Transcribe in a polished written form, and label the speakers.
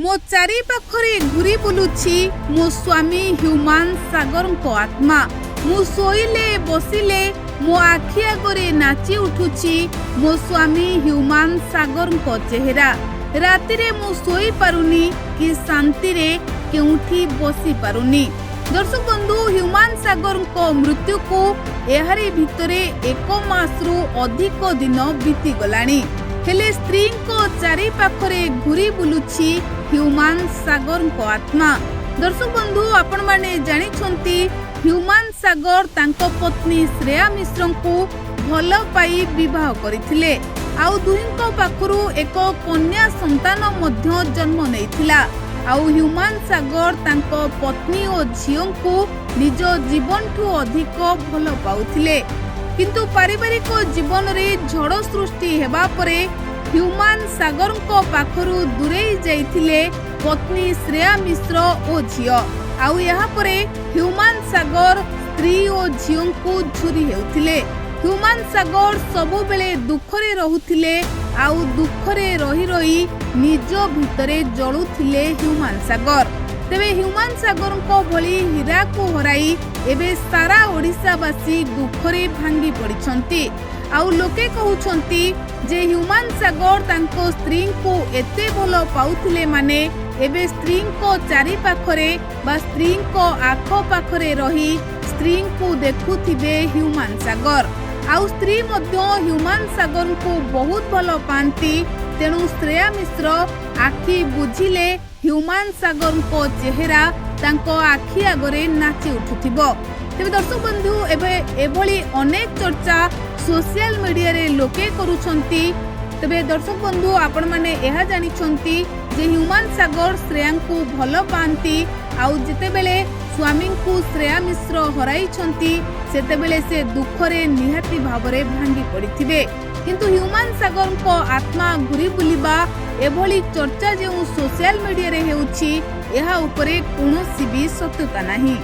Speaker 1: ମୋ ଚାରିପାଖରେ ଘୁରି ବୁଲୁଛି ମୋ ସ୍ୱାମୀ ହ୍ୟୁମାନ ସାଗରଙ୍କ ଆତ୍ମା। ମୁଁ ଶୋଇଲେ ବସିଲେ ମୋ ଆଖି ଆଗରେ ନାଚି ଉଠୁଛି ମୋ ସ୍ୱାମୀ ହ୍ୟୁମାନ ସାଗରଙ୍କ ଚେହେରା। ରାତିରେ ମୁଁ ଶୋଇପାରୁନି କି ଶାନ୍ତିରେ କେଉଁଠି ବସିପାରୁନି। ଦର୍ଶକ ବନ୍ଧୁ, ହ୍ୟୁମାନ ସାଗରଙ୍କ ମୃତ୍ୟୁକୁ ଏହାରି ଭିତରେ 1 ମାସରୁ ଅଧିକ ଦିନ ବିତିଗଲାଣି, ହେଲେ ସ୍ତ୍ରୀଙ୍କ ଚାରିପାଖରେ ଘୁରି ବୁଲୁଛି ହ୍ୟୁମାନ ସାଗରଙ୍କ ଆତ୍ମା। ଦର୍ଶକ ବନ୍ଧୁ, ଆପଣମାନେ ଜାଣିଛନ୍ତି ହ୍ୟୁମାନ ସାଗର ତାଙ୍କ ପତ୍ନୀ ଶ୍ରେୟା ମିଶ୍ରଙ୍କୁ ଭଲ ପାଇ ବିବାହ କରିଥିଲେ, ଆଉ ଦୁହିଁଙ୍କ ପାଖରୁ ଏକ କନ୍ୟା ସନ୍ତାନ ମଧ୍ୟ ଜନ୍ମ ନେଇଥିଲା। ଆଉ ହ୍ୟୁମାନ ସାଗର ତାଙ୍କ ପତ୍ନୀ ଓ ଝିଅଙ୍କୁ ନିଜ ଜୀବନଠୁ ଅଧିକ ଭଲ ପାଉଥିଲେ। କିନ୍ତୁ ପାରିବାରିକ ଜୀବନରେ ଝଡ଼ ସୃଷ୍ଟି ହେବା ପରେ ହ୍ୟୁମାନ ସାଗରଙ୍କ ପାଖରୁ ଦୂରେଇ ଯାଇଥିଲେ ପତ୍ନୀ ଶ୍ରେୟା ମିଶ୍ର ଓ ଝିଅ। ଆଉ ଏହାପରେ ହ୍ୟୁମାନ ସାଗର ସ୍ତ୍ରୀ ଓ ଝିଅଙ୍କୁ ଝୁରି ହେଉଥିଲେ। ହ୍ୟୁମାନ ସାଗର ସବୁବେଳେ ଦୁଃଖରେ ରହୁଥିଲେ, ଆଉ ଦୁଃଖରେ ରହି ରହି ନିଜ ଭିତରେ ଜଳୁଥିଲେ ହ୍ୟୁମାନ ସାଗର। ତେବେ ହ୍ୟୁମାନ ସାଗରଙ୍କ ଭଳି ହୀରାକୁ ହରାଇ ଏବେ ସାରା ଓଡ଼ିଶାବାସୀ ଦୁଃଖରେ ଭାଙ୍ଗି ପଡ଼ିଛନ୍ତି। ଆଉ ଲୋକେ କହୁଛନ୍ତି ଯେ ହ୍ୟୁମାନ ସାଗର ତାଙ୍କ ସ୍ତ୍ରୀଙ୍କୁ ଏତେ ଭଲ ପାଉଥିଲେ, ମାନେ ଏବେ ସ୍ତ୍ରୀଙ୍କ ଚାରିପାଖରେ ବା ସ୍ତ୍ରୀଙ୍କ ଆଖପାଖରେ ରହି ସ୍ତ୍ରୀଙ୍କୁ ଦେଖୁଥିବେ ହ୍ୟୁମାନ ସାଗର। ଆଉ ସ୍ତ୍ରୀ ମଧ୍ୟ ହ୍ୟୁମାନ ସାଗରଙ୍କୁ ବହୁତ ଭଲ ପାଆନ୍ତି, ତେଣୁ ଶ୍ରେୟା ମିଶ୍ର ଆଖି ବୁଝିଲେ ହ୍ୟୁମାନ ସାଗରଙ୍କ ଚେହେରା ତାଙ୍କ ଆଖି ଆଗରେ ନାଚି ଉଠୁଥିବ। ତେବେ ଦର୍ଶକ ବନ୍ଧୁ, ଏବେ ଏଭଳି ଅନେକ ଚର୍ଚ୍ଚା ସୋସିଆଲ ମିଡିଆରେ ଲୋକେ କରୁଛନ୍ତି। ତେବେ ଦର୍ଶକ ବନ୍ଧୁ, ଆପଣମାନେ ଏହା ଜାଣିଛନ୍ତି ଯେ ହ୍ୟୁମାନ ସାଗର ଶ୍ରେୟାଙ୍କୁ ଭଲ ପାଆନ୍ତି, ଆଉ ଯେତେବେଳେ ସ୍ୱାମୀଙ୍କୁ ଶ୍ରେୟା ମିଶ୍ର ହରାଇଛନ୍ତି ସେତେବେଳେ ସେ ଦୁଃଖରେ ନିହାତି ଭାବରେ ଭାଙ୍ଗି ପଡ଼ିଥିବେ। କିନ୍ତୁ ହ୍ୟୁମାନ ସାଗରଙ୍କ ଆତ୍ମା ଘୁରି ବୁଲିବା ଏଭଳି ଚର୍ଚ୍ଚା ଯେଉଁ ସୋସିଆଲ ମିଡିଆରେ ହେଉଛି, ଏହା ଉପରେ କୌଣସି ବି ସତ୍ୟତା ନାହିଁ।